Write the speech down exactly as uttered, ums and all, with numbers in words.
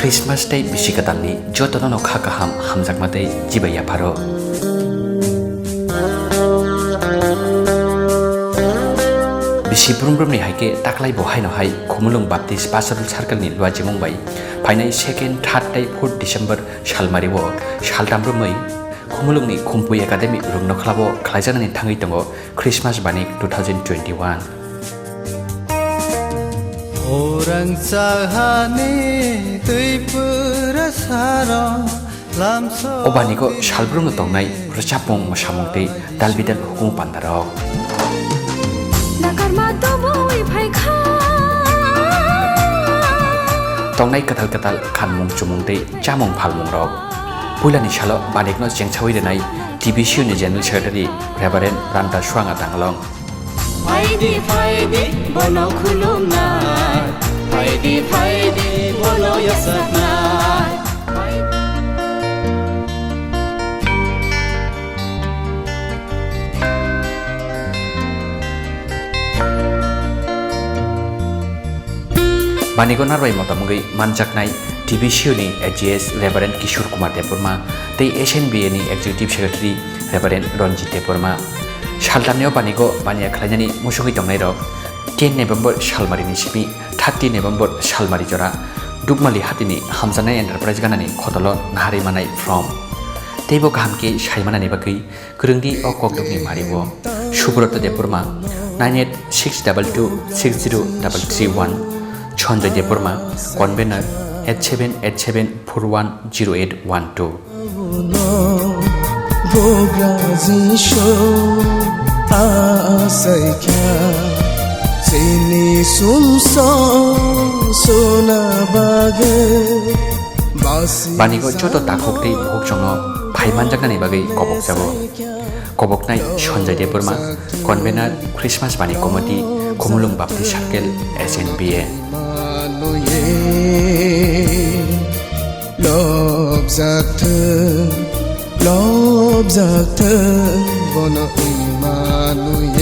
Christmas tei bisi kwtalni jotono no kha kaham, hamjakma tei chibai yapharo. Bisi brum brumni hai khe taklai bo haino hai Khumulwng Baptist Pastoral Circle ni luachimung bai phainai second, third tei fourth December salmari o saltam romwi Khumulwngni Khumpui Academy Rungnokhla o khlaijaknani thangwi tongo Christmas Banik two thousand twenty-one. Orang sahani twi pura sarong lamso. O Baniko salbrumno tongnai rwchapmung, mwsamung tei dal bidal hukumu pandarok. Nakarma tobwi phaikha. Tongnai kwtal kwtal khanmung chumung tei chamung phalmungrok. Puilani salo Banikno chengsawi rwnai T B C U ni General Secretary Reverend Ranta Suanga Tanglong. Phaidi, phaidi, bono khulumnai. Phaidi, phaidi, bono yasaknai. Baniko narbai motom wngwi manjaknai T B C U ni A G S Reverend Kishore Kumar Debbarma tei S N B A ni Executive Secretary Reverend Ranjit Debbarma. Saltamni o Baniko baniya khlainani musungwi tongnairok ten November salmarini simi thirty November salmari jora Dukmali hatini Hamjaknai Enterprise ganani khotolo naharwi manai from. Teibo kaham khe saimanani bagwi kwrwngdi o kokdokni mario. Subrata Debbarma, nine eight six double two six zero double three one. Sanjay Debbarma, convener, eight seven eight seven four one zero eight one two. Bugra Jisu asaikha chini sumso suna bagwi basi. Baniko joto takhuk tei bukhukchongno phai manjaknani bagwi kobokjago. Koboknai Sanjay Debbarma, convener Christmas Bani Committee, Khumulwng Baptist Circle, S N B A. Lobjak thung, lobjak thung, bono Immanuel.